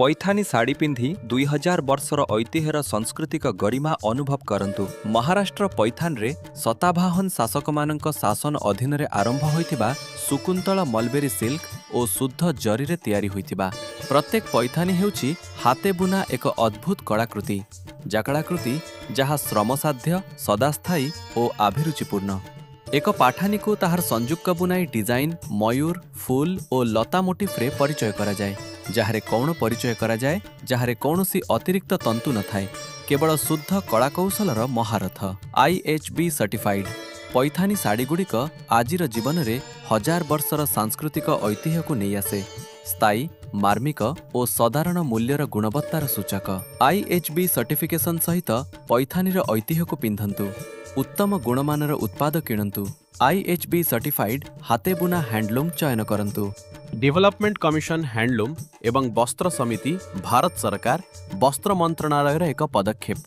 ପୈଥାନୀ ଶାଢ଼ୀ ପିନ୍ଧି 2000 ବର୍ଷର ଐତିହ୍ୟର ସାଂସ୍କୃତିକ ଗରିମା ଅନୁଭବ କରନ୍ତୁ। ମହାରାଷ୍ଟ୍ର ପୈଥାନରେ ସତାଭାହନ ଶାସକମାନଙ୍କ ଶାସନ ଅଧୀନରେ ଆରମ୍ଭ ହୋଇଥିବା ସୁକୁନ୍ତଳ ମଲବେରୀ ସିଲ୍କ ଓ ଶୁଦ୍ଧ ଜରିରେ ତିଆରି ହୋଇଥିବା ପ୍ରତ୍ୟେକ ପୈଥାନୀ ହେଉଛି ହାତେ ବୁନା ଏକ ଅଦ୍ଭୁତ କଳାକୃତି, ଯାକଳାକୃତି ଯାହା ଶ୍ରମସାଧ୍ୟ, ସଦାସ୍ଥାୟୀ ଓ ଆଭିରୁଚିପୂର୍ଣ୍ଣ। ଏକ ପାଠାନୀକୁ ତାହାର ସଂଯୁକ୍ତ ବୁନାଇ ଡିଜାଇନ୍, ମୟୂର, ଫୁଲ ଓ ଲତା ମୋଟିଫରେ ପରିଚୟ କରାଯାଏ, ଯାହାରେ କୌଣସି ଅତିରିକ୍ତ ତନ୍ତୁ ନଥାଏ, କେବଳ ଶୁଦ୍ଧ କଳାକୌଶଳର ମହାରଥ। ଆଇଏଚ୍ବି ସର୍ଟିଫାଇଡ୍ ପୈଥାନୀ ଶାଢ଼ୀଗୁଡ଼ିକ ଆଜିର ଜୀବନରେ ହଜାର ବର୍ଷର ସାଂସ୍କୃତିକ ଐତିହ୍ୟକୁ ନେଇ ଆସେ, ସ୍ଥାୟୀ, ମାର୍ମିକ ଓ ସଧାରଣ ମୂଲ୍ୟର ଗୁଣବତ୍ତାର ସୂଚକ। ଆଇଏଚ୍ବି ସର୍ଟିଫିକେସନ୍ ସହିତ ପୈଥାନୀର ଐତିହ୍ୟକୁ ପିନ୍ଧନ୍ତୁ। ଉତ୍ତମ ଗୁଣମାନର ଉତ୍ପାଦ କିଣନ୍ତୁ। ଆଇଏଚ୍ବି ସର୍ଟିଫାଇଡ୍ ହାତେବୁନା ହ୍ୟାଣ୍ଡଲୁମ୍ ଚୟନ କରନ୍ତୁ। ଡେଭଲପମେଣ୍ଟ କମିଶନ ହ୍ୟାଣ୍ଡଲୁମ୍ ଏବଂ ବସ୍ତ୍ର ସମିତି, ଭାରତ ସରକାର, ବସ୍ତ୍ର ମନ୍ତ୍ରଣାଳୟର ଏକ ପଦକ୍ଷେପ।